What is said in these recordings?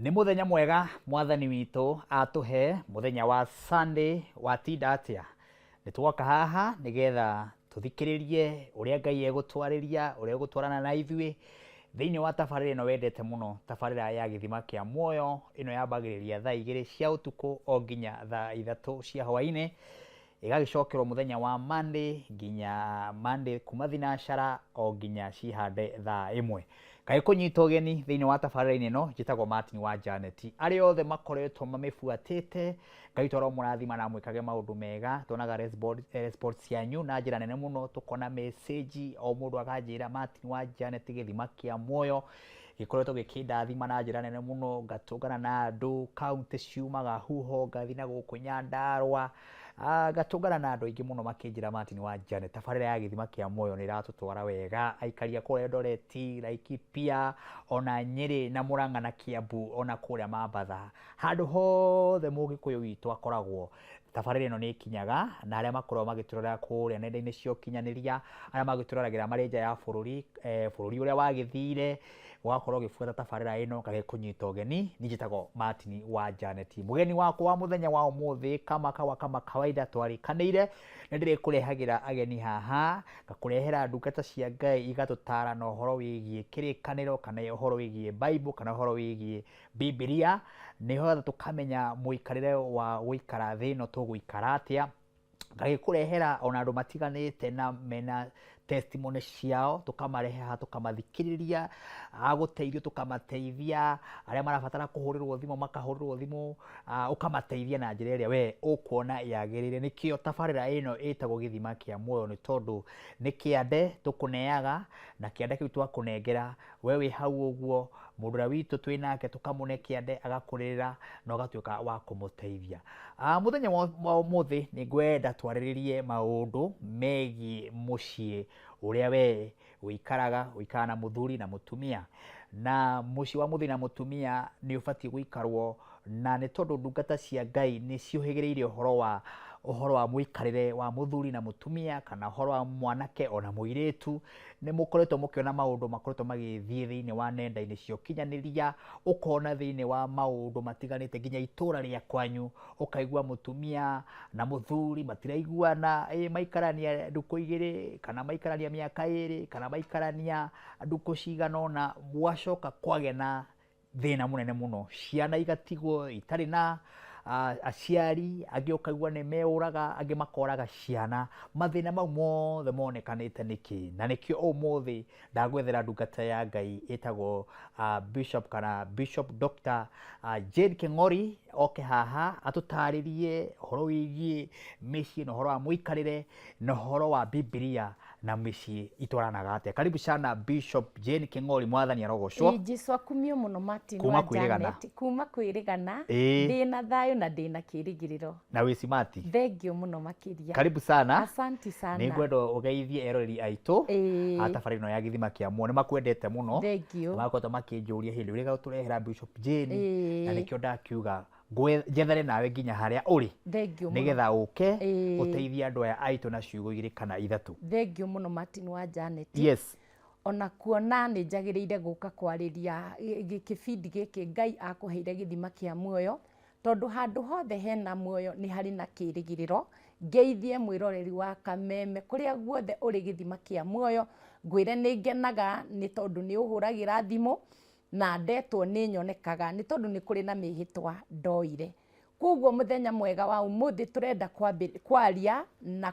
Nĩ mũthenya mwega mwathani witũ atũhe mũthenya wa Sunday. Watinda atĩa? Nĩ twoka haha nĩgetha tũthikĩrĩrie ũrĩa Ngai egũtwarĩria, ũrĩa egũtwarana na ithuĩ thĩinĩ wa tabarĩra ĩno wendete mũno, tabarĩra ya Gĩthima kĩa Muoyo. Ĩno yambagĩrĩria thaa 2 cia ũtukũ o nginya thaa 3 cia hwaĩ-inĩ, ĩgagĩcokerwo mũthenya wa Monday nginya Monday kuma thinacara o nginya cihande thaa 1. Ngagĩkũnyita ũgeni thĩinĩ wa tabarĩra-inĩ ĩno. Njĩtagwo Martin wa Janet. Arĩa othe makoretwo mamĩbuatĩte, Ngai witũ aromũrathima na amwĩkage maũndũ mega. Tuonaga response cianyu na njĩra nene mũno, tũkona message o mũndũ akanjĩra Martin wa Janet Gĩthima kĩa Muoyo gĩkoretwo gĩkĩndathima na njĩra nene mũno, ngatũngana na andũ kaunti ciumaga huho, ngathiĩ na gũkũ Nyandarũa, ngatũngana na andũ aingĩ mũno makĩnjĩra Martin wa Janet tabarĩra ya Gĩthima kĩa Muoyo nĩ ĩratũtwara wega. Aikari a kũrĩa Eldoret, Laikipia, ona Nyĩrĩ na Mũrang'a na Kiambu, ona kũrĩa Mambatha, handũ hothe mũgĩkũyũ witũ akoragwo, tabarĩra ĩno nĩ ĩkinyaga. Na arĩa makoragwo magĩtũrora kũrĩa nenda-inĩ cia ũkinyanĩria, arĩa magĩtũroragĩra marĩ nja ya bũrũri, bũrũri ũrĩa wagĩthire, ũgakorwo ũgĩbuata tabarĩra ĩno, ngagĩkũnyita ũgeni. Niĩ njĩtagwo Martin wa Janet. Mũgeni wakwa wa mũthenya wa ũmũthĩ, kama kawa kama kawaida, twarĩkanĩire nĩ ndĩrĩkũrehagĩra ageni haha, ngakũrehera ndungata cia Ngai igatũtara na ũhoro wĩgiĩ kĩrĩkanĩro, kana ũhoro wĩgiĩ Bible, kana ũhoro wĩgiĩ Bibilia, nĩgetha tũkamenya mũikarĩre wa gũikara thĩ ĩno tũgũikara atĩa. Ngagĩkũrehera ona andũ matiganĩte na mena testimony ciao, tũkamarehe haha tũkamathikĩrĩria, agũteithio tũkamateithia, arĩa marabatara kũhũrĩrwo thimũ makahũrĩrwo thimũ, ũkamateithia na njĩra ĩrĩa we ũkuona yagĩrĩire. Nĩkĩo tabarĩra ĩno ĩtagwo Gĩthima kĩa Muoyo, nĩ tondũ nĩ kĩande tũkũneaga, na kĩande kĩu twakũnengera we wĩ hau ũguo, mũndũ ũrĩa witũ twĩ nake tũkamũne kĩande agakũrĩrĩra na ũgatuĩka wa kũmũteithia. Mũthenya wa ũmũthĩ nĩ ngwenda twarĩrĩrie maũndũ megiĩ mũciĩ ũrĩa we ũikaraga, ũikaraga na mũthuri na mũtumia. Na mũciĩ wa mũthuri na mũtumia nĩ ũbatiĩ gũikarwo, na nĩ tondũ ndungata cia Ngai nĩ ciũhĩgĩrĩire ũhoro wa mũikarĩre wa mũthuri na mũtumia, kana ũhoro wa mwanake ona mũirĩtu. Nĩ mũkoretwo mũkĩona maũndũ makoretwo magĩthiĩ thĩinĩ wa nenda-inĩ cia ũkinyanĩria, ũkona thĩinĩ wa maũndũ matiganĩte nginya itũra rĩa kwanyu, ũkaigua mũtumia na mũthuri matiraiguana, maikarania ndukũ 2 kana maikarania mĩaka 2 kana maikarania ndukũ cigana ũna, gwacoka kwagĩa na thĩna mũnene mũno, ciana igatigwo itarĩ na aciari, angĩ ũkaigua nĩ meũraga, angĩ makoraga ciana. Mathĩna mau mothe monekanĩte nĩkĩ? Na nĩkĩo ũmũthĩ ndagwethera ndungata ya Ngai ĩtagwo Bishop kana Bishop Dr. Jane King'ori oke haha atũtarĩrie ũhoro wĩgiĩ mĩciĩ na ũhoro wa mũikarĩre na ũhoro wa Bibilia na mĩciĩ itwaranaga atĩa. Karibu sana Bishop Jane King'ori, mwathani arogocwo. Ĩ, Jesu akumio mũno Martin Kuma wa kwĩrĩgana. Janet, kuma kwĩrĩgana. Ndĩna thayũ na ndĩna kĩrĩgĩrĩro. Na wĩ simati. Thengio mũno makĩria. Karibu sana. Asanti sana. Nĩ ngwenda ũgeithie eroreri aitũ a tabarĩra ĩno ya Gĩthima kĩa Muoyo. Nĩ makwendete mũno. Thengio. Na makoretwo makĩnjũria hĩndĩ ĩrĩa ũtũrehera Bishop Jane, na nĩkĩo ndakiuga njethane nawe nginya harĩa ũrĩ, Thengio mũno. nĩgetha ũke ũteithie andũ aya aitũ na ciugo 2 kana 3. Thengio mũno Martin wa Janet. Yes. Ona kuona nĩ njagĩrĩire gũka kwarĩria kĩbindi gĩkĩ Ngai akũheire Gĩthima kĩa Muoyo, tondũ handũ hothe hena muoyo nĩ harĩ na kĩrĩgĩrĩro. Ngeithie mwĩroreri wa Kameme kũrĩa guothe ũrĩ Gĩthima kĩa Muoyo, ngwĩre nĩ ngenaga nĩ tondũ nĩ ũhũragĩra thimũ na ndetwo nĩ nyonekaga, nĩ tondũ nĩ kũrĩ na mĩhĩtwa ndoire. Koguo mũthenya mwega wa ũmũthĩ tũrenda kwaria na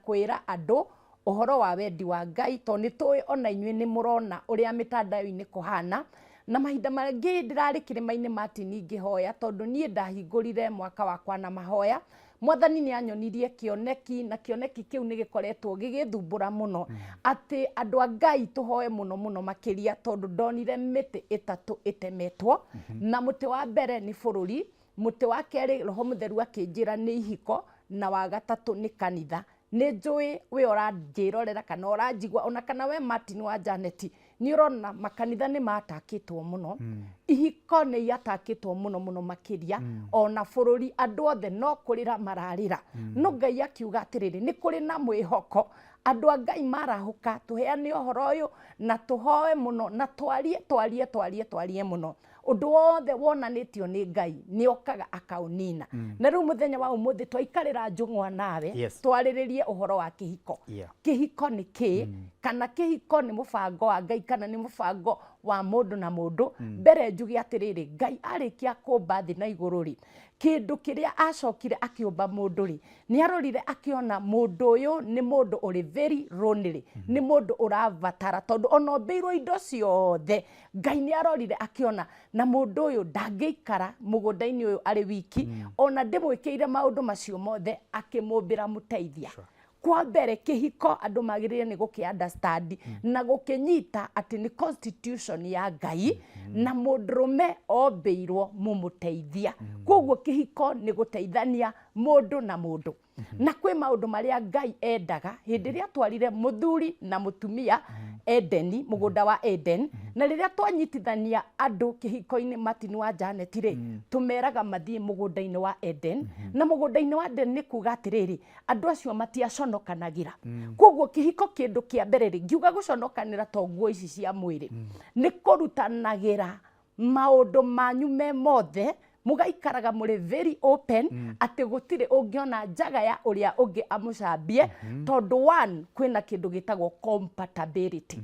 kwĩra andũ ũhoro wa wendi wa Ngai, tondũ nĩ tũĩ ona inyuĩ nĩ mũrona ũrĩa mĩtandao-inĩ kũhana. Na mahinda mangĩ ndĩrarĩ kĩrĩma-inĩ Martin ngĩhoya, tondũ niĩ ndahingũrire mwaka wakwa na mahoya. Mwathani nĩ anyonirie kĩoneki, na kĩoneki kĩu nĩ gĩkoretwo gĩgĩthumbũra mũno, atĩ andũ a Ngai tũhoe mũno mũno makĩria, tondũ ndonire mĩtĩ 3 ĩtemetwo. Na mũtĩ wa mbere nĩ bũrũri, mũtĩ wa kerĩ Roho Mũtheru akĩnjĩra nĩ ihiko, na wa gatatũ nĩ kanitha. Nĩ njũĩ we ũranjĩrorera kana ũranjigua, ona kana we Martin wa Janet nĩ ũrona makanitha nĩ matakĩtwo mũno, ihiko nĩ iatakĩtwo mũno mũno makĩria, ona bũrũri andũ othe no kũrĩra mararĩra. No Ngai akiuga atĩrĩrĩ, nĩ kũrĩ na mwĩhoko, andũ a Ngai marahũka, tũheane ũhoro ũyũ na tũhoe mũno na twarie twarie twarie twarie mũno. Ũndũ wothe wonanĩtio nĩ Ngai nĩ okaga akaũnina. Na rĩu mũthenya wa ũmũthĩ twaikarĩra njũng'wa nawe, twarĩrĩrie ũhoro wa kĩhiko. Kĩhiko nĩ kĩĩ? Kana kĩhiko nĩ mũbango wa Ngai kana nĩ mũbango wa mũndũ na mũndũ? Mbere njuge atĩrĩrĩ, Ngai arĩkia kũmba thĩ na igũrũ rĩ, kĩndũ kĩrĩa acokire akĩũmba mũndũ rĩ, nĩ arorire akĩona mũndũ ũyũ nĩ mũndũ ũrĩ very lonely, nĩ mũndũ ũrabatara, tondũ ona ombĩirwo indo ciothe, Ngai nĩ arorire akĩona na mũndũ ũyũ ndangĩikara mũgũnda-inĩ ũyũ arĩ wiki, ona ndĩmwĩkĩire maũndũ macio mothe, akĩmũmbĩra mũteithia. Kwa mbere kĩhiko andũ magĩrĩire nĩ gũkĩ understand na gũkĩnyita atĩ nĩ constitution ya Ngai, na mũndũrũme ombĩirwo mũmũteithia. Koguo kĩhiko nĩ gũteithania mũndũ na mũndũ. Na kwĩ maũndũ marĩa Ngai endaga hĩndĩ ĩrĩa atwarire mũthuri na mũtumia Edeni, mũgũnda wa Eden, na rĩrĩa twanyitithania andũ kĩhiko-inĩ Martin wa Janet rĩ, tũmeraga mathiĩ mũgũnda-inĩ wa Eden, na mũgũnda-inĩ wa Eden nĩ kuga atĩrĩrĩ, andũ acio matiaconokanagĩra. Koguo kĩhiko kĩndũ kĩa mbere rĩ, ngiuga gũconokanĩra to nguo ici cia mwĩrĩ, nĩ kũrutanagĩra maũndũ manyu me mothe, mũgaikaraga mũrĩ very open, atĩ gũtirĩ ũngĩona njaga ya ũrĩa ũngĩ amũcambie, tondũ one, kwĩna kĩndũ gĩtagwo compatibility.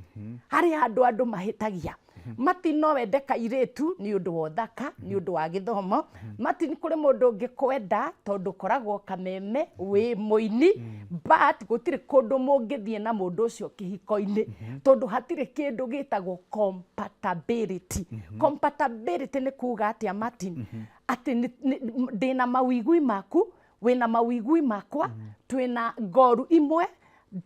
Harĩ handũ andũ mahĩtagia. Martin, no wende kairĩtu nĩ ũndũ wa ũthaka, nĩ ũndũ wa gĩthomo. Martin, kũrĩ mũndũ ũngĩ kwenda tondũ ũkoragwo kameme, wĩ mũini, but gũtirĩ kũndũ mũngĩthiĩ na mũndũ ũcio kĩhiko-inĩ, tondũ hatirĩ kĩndũ gĩtagwo compatibility. Compatibility nĩ kuga atĩa, Martin? Atĩ ndĩna mawĩigwi maku, wĩna mawĩigwi makwa, twĩna ngoru imwe.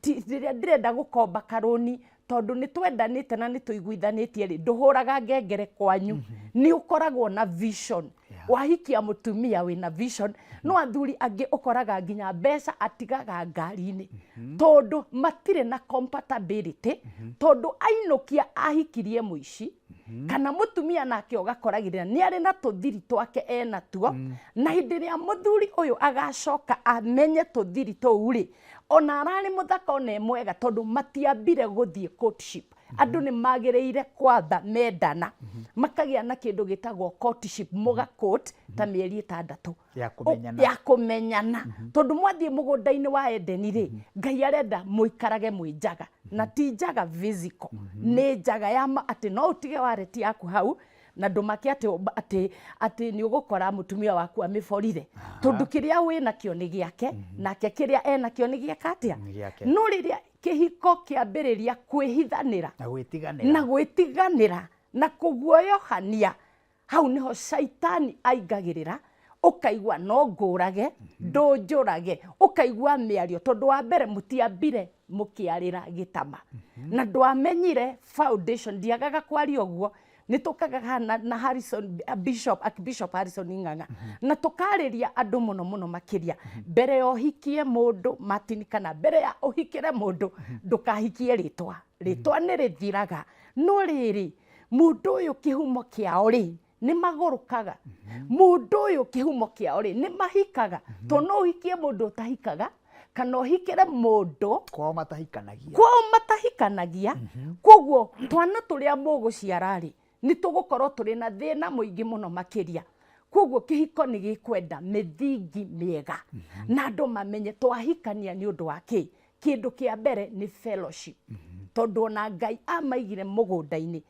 Rĩrĩa ndĩrenda gũkomba karũni, tondũ nĩ twendanĩte na nĩ tũiguithanĩtie rĩ, ndũhũraga ngengere kwanyu, nĩ ũkoragwo na vision. Wahikia mũtumia wĩna vision. No athuri angĩ ũkoraga nginya mbeca atigaga ngari-inĩ, tondũ matirĩ na compatibility, tondũ ainũkia ahikirie mũici kana mũtumia, nake ũgakoragĩrĩra nĩ arĩ na tũthiri twake enatuo, na hĩndĩ ĩrĩa mũthuri ũyũ agacoka amenye tũthiri tũu rĩ, ona ararĩ mũthaka ona e mwega, tondũ matiambire gũthiĩ courtship. Andũ nĩ magĩrĩire kwamba mendana, makagĩa na kĩndũ gĩtagwo courtship, mũga court ta mĩeri 6 Ya kũmenyana. Ya kũmenyana, tondũ mwathiĩ mũgũnda-inĩ wa Edeni rĩ, Ngai arenda mũikarage mwĩ njaga, na ti njaga physical, nĩ njaga ya ma, atĩ no ũtige wareti yaku hau na ndũmake atĩ nĩ ũgũkora mũtumia waku amĩborire, tondũ kĩrĩa wĩ nakĩo nĩ gĩake, nake kĩrĩa enakĩo nĩ gĩaka atĩa? Nĩ gĩake. No rĩrĩa kĩhiko kĩambĩrĩria kwĩhithanĩra na gwĩtiganĩra na gwĩtiganĩra na kũguoyohania, hau niho caitani aingagĩrĩra. Ũkaigua no ngũrage, ndũnjũrage, ũkaigua mĩario, tondũ wa mbere mũtiambire mũkĩarĩra gĩtama na ndwamenyire foundation. Ndiagaga kwaria ũguo, nĩ tũkaga haha na Harrison Bishop, Archbishop Harrison Ng'ang'a, na tũkarĩria andũ mũno mũno makĩria mbere ya ũhikie mũndũ, Martin, kana mbere ya ũhikĩre mũndũ, ndũkahikie rĩtwa. Rĩtwa nĩ rĩthiraga, no rĩrĩ, mũndũ ũyũ kĩhumo kĩao rĩ, nĩ magũrũkaga? Mũndũ ũyũ kĩhumo kĩao rĩ, nĩ mahikaga? To no ũhikie mũndũ ũtahikaga, kana ũhikĩre mũndũ kwao matahikanagia. Kwao matahikanagia. Koguo twana tũrĩa mũgũciara rĩ, nĩ tũgũkorwo tũrĩ na thĩna mũingĩ mũno makĩria. Koguo kĩhiko nĩ gĩkwenda mĩthingi mĩega na andũ mamenye twahikania nĩ ũndũ wa kĩ. Kĩndũ kĩa mbere nĩ fellowship, tondũ ona Ngai amaigire mũgũnda-inĩ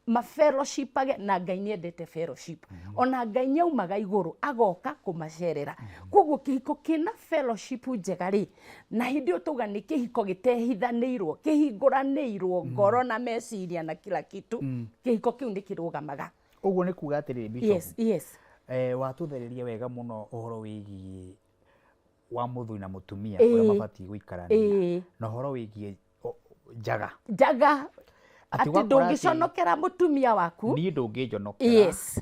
mafellowshipage, na Ngai nĩ endete fellowship. Ona Ngai nĩ aumaga igũrũ agoka kũmacerera. Koguo kĩhiko kĩna fellowship njega rĩ, na hĩndĩ ĩyo tauga nĩ kĩhiko gĩtehithanĩirwo, kĩhingũranĩirwo ngoro na meciria na kila kitu, kĩhiko kĩu nĩ kĩrũgamaga. Ũguo nĩ kuga atĩrĩrĩ, Bishop, Yes. Watũthereria wega mũno ũhoro wĩgiĩ wa mũthuri na mũtumia, ũrĩa mabatiĩ gũikarania, na ũhoro wĩgiĩ njaga. Njaga. Atĩ atĩ ũgakora atĩ ndũngĩconokera mũtumia waku. Niĩ ndũngĩnjonokera,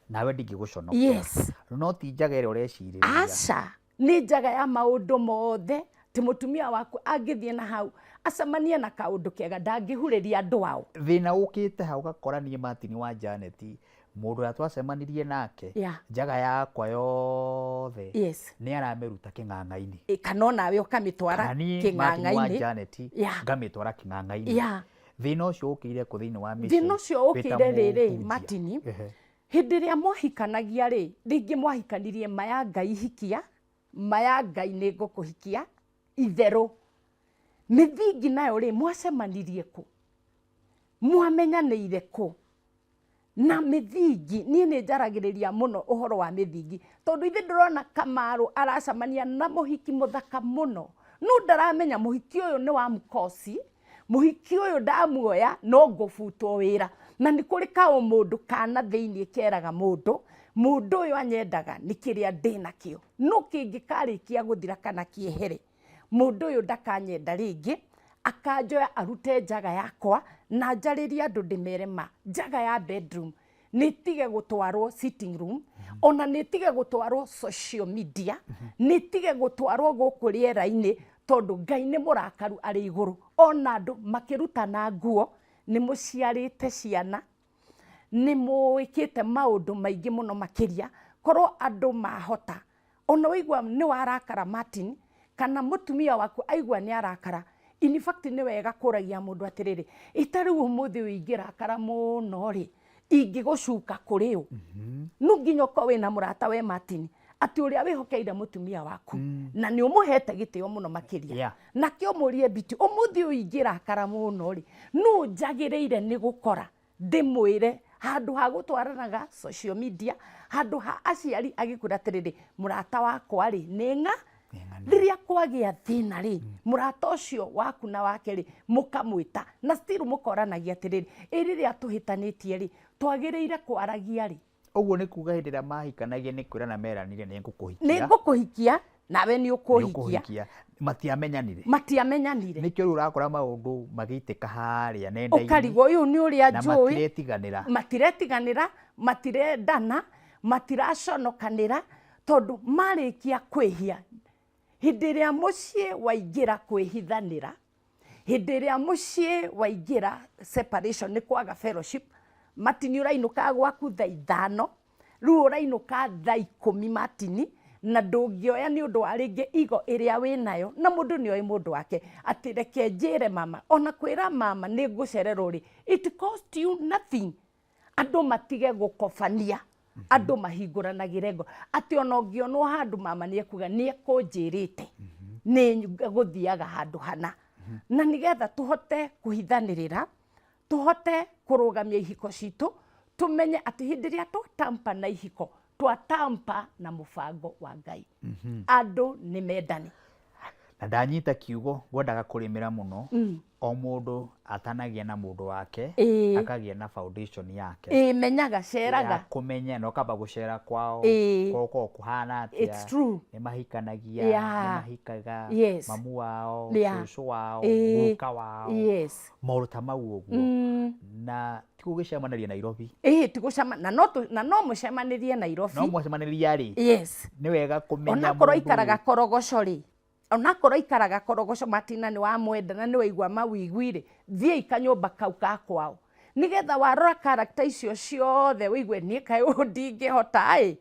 nawe ndingĩgũconokera, no ti njaga ĩrĩa ũrecirĩria. Aca, nĩ njaga ya maũndũ mothe, ti mũtumia waku angĩthiĩ na hau acemanie na kaũndũ kega, ndangĩhurĩria andũ ao. Thĩna ũkĩte hau, ũgakora niĩ Martin wa Janet, mũndũ ũrĩa twacemanirie nake, njaga yakwa yothe nĩ aramĩruta kĩng'ang'a-inĩ. Kana onawe ũkamĩtwara Kana niĩ Martin wa kĩng'ang'a-inĩ. Janet ngamĩtwara kĩng'ang'a-inĩ. Thĩna ũcio ũkĩire kũ thĩinĩ wa mĩciĩ Thĩna ũcio wĩ ta ũkĩire rĩrĩ, mũhunjia? Martin, Hĩndĩ ĩrĩa mwahikanagia rĩ, rĩngĩ mwahikanirie maya Ngai hikia, maya Ngai nĩ ngũkũhikia, itherũ. Mĩthingi nayo rĩ, mwacemanirie kũ? Mwamenyanĩire kũ? Na mĩthingi, niĩ nĩ njaragĩrĩria mũno ũhoro wa mĩthingi, tondũ ithe ndĩrona Kamaru aracemania na mũhiki mũthaka mũno, no ndaramenya mũhiki ũyũ nĩ wa mkosi, mũhiki ũyũ ndamuoya no ngũbutwo wĩra. Na nĩ kũrĩ kaũmũndũ kana thĩiniĩ keraga mũndũ, mũndũ ũyũ anyendaga nĩ kĩrĩa ndĩnakĩo, no kĩngĩkarĩkia gũthira kana kĩehere, mũndũ ũyũ ndakanyenda rĩngĩ, akanjoya arute njaga yakwa na njarĩrie andũ ndĩmere ma, njaga ya bedroom nĩ ĩtige gũtwarwo sitting room, ona nĩ ĩtige gũtwarwo social media, nĩ ĩtige gũtwarwo gũkũ rĩera-inĩ, tondũ Ngai nĩ mũrakaru arĩ igũrũ. Ona andũ makĩrutana nguo, nĩ mũciarĩte ciana, nĩ mũĩkĩte maũndũ maingĩ mũno makĩria, korwo andũ mahota, ona waigua nĩ warakara Martin, kana mũtumia waku aigua nĩ arakara, in fact nĩ wega kũragia mũndũ atĩrĩrĩ, ĩta rĩu ũmũthĩ ũyũ ingĩrakara mũno rĩ, ingĩgũcuka kũrĩ ũ? No nginya ũkorwo wĩna mũrata we Martin, atĩ ũrĩa wĩhokeire mũtumia waku, na nĩ ũmũhete gĩtĩo mũno makĩria. Nake ũmũrie Biti, ũmũthĩ ũyũ ingĩrakara mũno rĩ, nũ njagĩrĩire nĩ gũkora ndĩmwĩre, handũ ha gũtwaranaga social media, handũ ha aciari agĩkwĩra atĩrĩrĩ, mũrata wakwa rĩ, nĩ ng'a? Rĩrĩa kwagĩa thĩna rĩ, mũrata ũcio waku na wake rĩ, mũkamwĩta, na still mũkoranagia atĩrĩrĩ, ĩ rĩrĩa tũhĩtanĩtie rĩ, twagĩrĩire kwaragia rĩ? Ũguo nĩ kuga hĩndĩ ĩrĩa mahikanagia nĩ kwĩrana meranire nĩ ngũkũhikia. Nĩ ngũkũhikia, nawe nĩ ũkũhikia. Nĩ ũkũhikia. Matiamenyanire. Matiamenyanire. Nĩkĩo rĩu ũrakora maũndũ magĩitĩka harĩa nenda-inĩ. Ũkarigwo ũyũ nĩ ũrĩa Na njũĩ. Matiretiganĩra. Matiretiganĩra, matirendana, matiraconokanĩra, tondũ marĩkia kwĩhia. Hĩndĩ ĩrĩa mũciĩ waingĩra kwĩhithanĩra, hĩndĩ ĩrĩa mũciĩ waingĩra separation, nĩ kwaga fellowship, Martin ũrainũka gwaku thaa 5, rĩu ũrainũka thaa 10 Martin, na ndũngĩoya nĩ ũndũ wa rĩngĩ igo ĩrĩa wĩnayo, na mũndũ nĩ oĩ mũndũ wake, atĩ reke njĩre mama, ona kwĩra mama nĩ ngũcererwo rĩ, it cost you nothing. Andũ matige gũkobania, andũ mahingũranagĩre ngo, atĩ ona ũngĩonwo handũ mama nĩ ekuga nĩ ekũnjĩrĩte, nĩ gũthiaga handũ hana. Na nĩgetha tũhote kũhithanĩrĩra, tũhote kũrũgamia ihiko citũ, tũmenye atĩ hĩndĩ ĩrĩa twatampa na ihiko, twatampa na mũbango wa Ngai. Andũ nĩ mendane. Na ndanyita kiugo ngwendaga kũrĩmĩra mũno, o mũndũ atanagĩa na mũndũ wake, akagĩa na foundation yake. Ĩĩ, menyaga, ceraga. Ya kũmenya, na ũkamba gũcera kwao, kwao kwao kũhana atĩa. It's true. Nĩ mahikanagia, nĩ mahikaga, mamu wao, cũcũ wao, guka wao. Maũndũ ta mau ũguo. Na ti gũgĩcemanĩria Nairobi. Ĩĩ, ti gũcema, na no mũcemanĩrie Nairobi. No mũcemanĩria rĩ. Nĩ wega kũmenya Onakorwo mũndũ ikaraga ũyũ. Korogoco rĩ, onakorwo ikaraga Korogoco, Martina nĩ wamwenda na nĩ waigua mawĩigwi rĩ, thiĩi kanyũmba kau ka kwao. Nĩgetha warora character icio ciothe ũigue niĩ kaĩ ũũ ndingĩhota ĩ.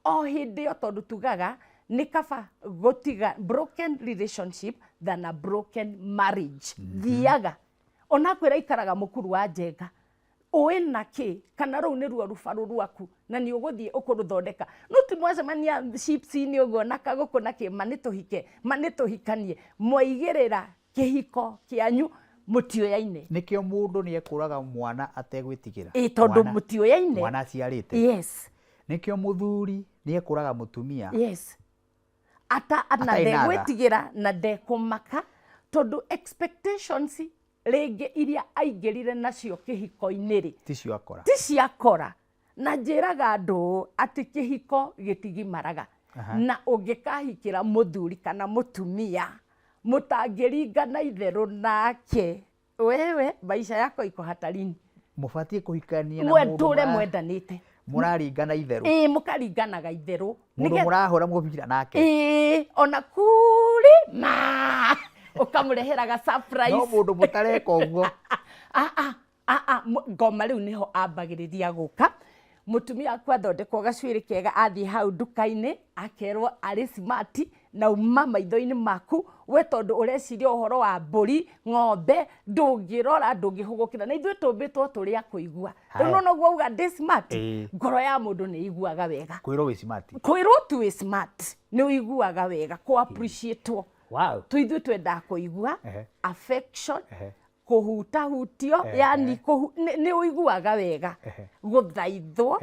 O hĩndĩ ĩyo tondũ tugaga nĩ kaba gũtiga broken relationship than a broken marriage. Thiaga. Onakwĩra ikaraga mũkuru wa njenga. Ũĩ na kĩ, kana rũu nĩruo rũbarũ rwaku na nĩ ũgũthiĩ ũkũrũthondeka. No ti mwacemania chips-inĩ ũguo na kagũkũ na kĩ, ma nĩ tũhike, ma nĩ tũhikanie. Mwaigĩrĩra kĩhiko kĩanyu mũtiũyaine. Nĩkĩo mũndũ nĩ ekũraga mwana ategwĩtigĩra. Ĩ, tondũ mũtiũyaine. Mwana aciarĩte. Nĩkĩo mũthuri nĩ ekũraga mũtumia. Ata, na Atarĩ na tha. ndegwĩtigĩra na ndekũmaka, tondũ expectations rĩngĩ iria aingĩrire nacio kĩhiko-inĩ rĩ, ti ciakora. Ti ciakora. Na njĩraga andũ ũũ, atĩ kĩhiko gĩtigimaraga. Na ũngĩkahikĩra mũthuri kana mũtumia mũtangĩringana itherũ nake, wewe maisha yako iko hatarini. Mũbatiĩ kũhikania na mũndũ Tũre mwendanĩte. Mũraringana itherũ. Ĩĩ, mũkaringanaga itherũ. Mũndũ mũrahũra mũbira nake. Ĩĩ, ona kuri ma ũkamũreheraga surprise. No mũndũ mũtareka ũguo. Ngoma rĩu nĩho ambagĩrĩria gũka. Mũtumia aku athondekwo gacuĩrĩ kega, athiĩ hau nduka-inĩ akerwo arĩ smart Na uma maitho-inĩ maku we, tondũ ũreciria ũhoro wa mbũri, ng'ombe, ndũngĩrora, ndũngĩhũgũkĩra. Na ithuĩ tũmbĩtwo tũrĩ a kũigua. Rĩu Haya. no noguo uga ndĩ smart, ngoro ya mũndũ nĩ iguaga wega. Kwĩrwo wĩ smart. Kwĩrwo tu wĩ smart nĩ ũiguaga wega, kũ appreciate-wo. Tu ithuĩ twendaga kũigua affection, kũhutahutio, yani nĩ ũiguaga wega gũthaithwo.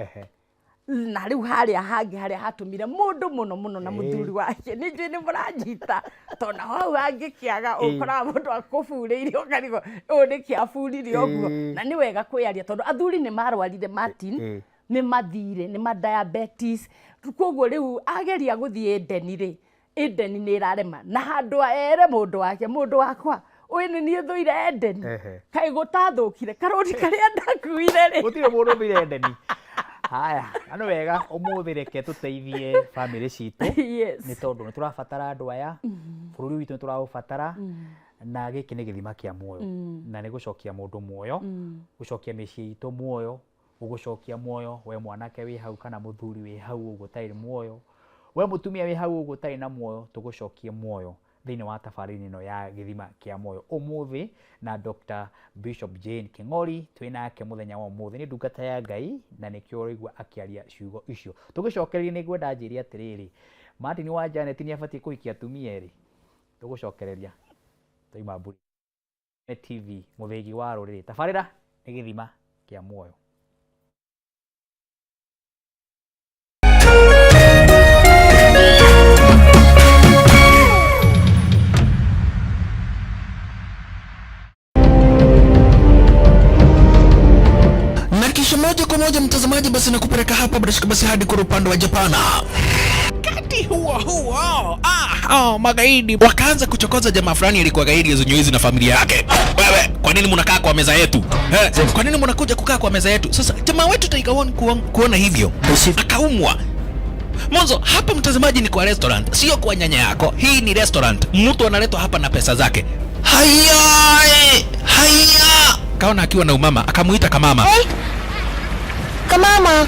Na rĩu harĩa hangĩ harĩa hatũmire mũndũ mũno mũno na mũthuri wake, nĩ njũĩ nĩ mũranjita, tondũ naho hau hangĩkĩaga, ũkoraga mũndũ akũburĩire, ũkarigwo ũyũ nĩkĩ aburire ũguo. Na nĩ wega kwĩyaria, tondũ athuri nĩ marwarire, Martin. Nĩ mathire, nĩ ma diabetes. Koguo rĩu ageria gũthiĩ Eden rĩ, Eden nĩ ĩrarema, na handũ ere mũndũ wake, mũndũ wakwa ũyũ, nĩ niĩ thũire Eden. Kaĩ gũtathũkire karũni karĩa ndakuire rĩ? Gũtirĩ mũndũ ũthire Edeni. Haya, na nĩ wega ũmũthĩ reke tũteithie bamĩrĩ citũ, nĩ tondũ nĩ tũrabatara andũ aya, bũrũri witũ nĩ tũraũbatara, na gĩkĩ nĩ gĩthima kĩa muoyo, na nĩ gũcokia mũndũ muoyo, gũcokia mĩciĩ itũ muoyo, gũgũcokia muoyo we mwanake wĩ hau, kana mũthuri wĩ hau ũguo ũtarĩ muoyo, we mũtumia wĩ hau ũguo ũtarĩ na muoyo, tũgũcokie muoyo thĩinĩ wa tabarĩra ĩno ya gĩthima kĩa muoyo ũmũthĩ na Dr. Bishop Jane King'ori. Twĩ nake mũthenya wa ũmũthĩ, nĩ ndungata ya Ngai, na nĩkĩo ũraigua akĩaria ciugo icio. Tũgĩcokereria, nĩ ngwenda njĩre atĩrĩrĩ, Martin wa Janet nĩ abatiĩ kũhikia atumia erĩ. Tũgũcokereria twaima mburi. TV, mũthĩgi wa rũrĩrĩ, tabarĩra nĩ gĩthima kĩa muoyo. Na kisha moja kwa moja, mtazamaji, basi nakupeleka hapa bila shaka basi hadi kwa upande wa Japana. Wakati huo huo, oh, magaidi wakaanza kuchokoza jamaa fulani alikuwa gaidi zenye na familia yake. Wewe, kwa nini mnakaa kwa meza yetu? Eh, kwa nini mnakuja kukaa kwa meza yetu? Sasa jamaa wetu Tiger One kuona hivyo akaumwa. Mwanzo hapa, mtazamaji, ni kwa restaurant, sio kwa nyanya yako. Hii ni restaurant, mtu analetwa hapa na pesa zake. Haya, haya, kaona akiwa na umama, akamuita kamama. Kamama.